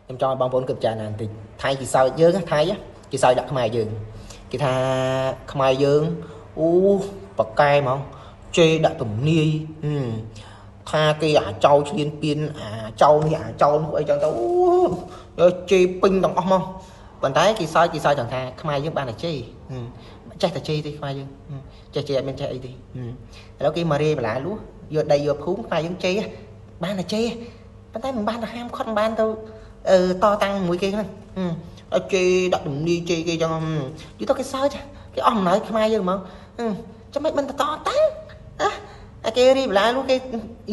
ខ្ញុំចង់ឲ្យបងប្អូនគិតពិចារណាបន្តិចថៃគេសើចយើងថៃគេសើចដាក់ខ្មែរយើងគេថាខ្មែរយើងអូប៉កែហ្មងជេរដាក់ទំនាយថាគេអាចោឆ្លៀនពៀនអាចោនេះអាចោនោះអីចឹងទៅអូជេរពេញទាំងអស់ហ្មងប៉ុន្តែគេសើចគេសើចទាំងថាខ្មែរយើងបានតែជេរចេះតែជេរទេខ្មែរយើងចេះជេរអត់មានចេះអីទេឥឡូវគេមករាយបន្លាលួសយកដីយកភូមិខ្មែរយើងជេរបានតែជេរប៉ុន្តែមិនបានទៅហាមឃាត់មិនបានទៅតតាំងមួយគេហ្នឹងដល់ជេរដាក់ទំនីជេរគេចឹងយូរទៅគេសើចគេអស់អំណោយខ្មែរយើងហ្មងចាំមិនមិនតតាំងអាគេរីបន្លាលួសគេ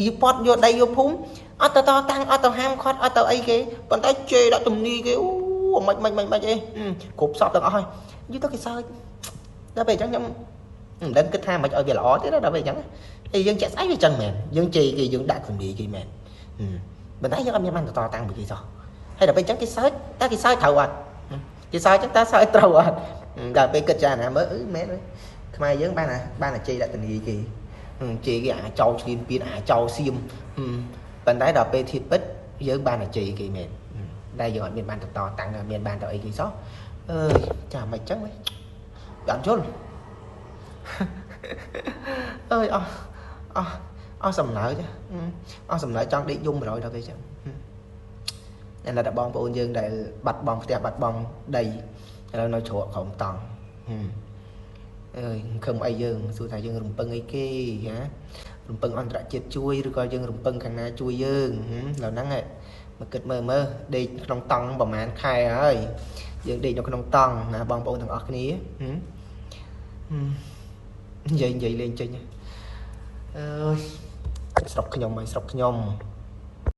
យពត់យកដីយកភូមិអត់ទៅតតាំងអត់ទៅហាមឃាត់អត់ទៅអីគេប៉ុន្តែជេរដាក់ទំនីគេអូមិនមិនមិនមិនអីគ្រប់សពទាំងអស់ហើយយូរទៅគេសើចដល់ពេលអញ្ចឹងខ្ញុំមិនដឹងគិតថាមិនឲ្យវាល្អទេដល់ពេលអញ្ចឹងអីយើងចាក់ស្អីវាចឹងមែនយើងជេរគេយើងដាក់ទំនីគេមែនប៉ុន្តែយើងអត់មានបានតតាំងមួយគេសោះហើយដល់ពេលអញ្ចឹងគេសើចតើគេសើចត្រូវអត់គេសើចអញ្ចឹងតើសើចត្រូវអត់ដល់ពេលគិតចាណាមើលអឺមែនខ្មែរយើងបានបានតែជេរដាក់ទំនីគេជេរគេអាចោឆ្លៀនពៀនអាចោសៀមប៉ុន្តែដល់ពេលធៀបពិតយើងបានតែជេរគេមែនតែយើងអត់មានបានតតាំងមានបានទៅអីគេសោះអើយចាមិនអញ្ចឹងវិញអត់យល់អើយអស់អស់អស់សំណើចអស់សំណើចចង់ដេកយំ100ដល់ពេលអញ្ចឹងតែដល់បងប្អូនយើងដែលបាត់បង់ផ្ទះបាត់បង់ដីឥឡូវនៅជ្រកក្រោមតង់អើយខឹមអីយើងសួរថាយើងរំពឹងអីគេហ៎រំពឹងអន្តរជាតិជួយឬក៏យើងរំពឹងខាងណាជួយយើងឥឡូវហ្នឹងមកគិតមើលមើលដេកក្នុងតង់ប្រហែលខែហើយយើងដេកនៅក្នុងតង់ណាបងប្អូនទាំងអស់គ្នានិយាយនិយាយលេងចេញអើយស្រុកខ្ញុំហើយស្រុកខ្ញុំ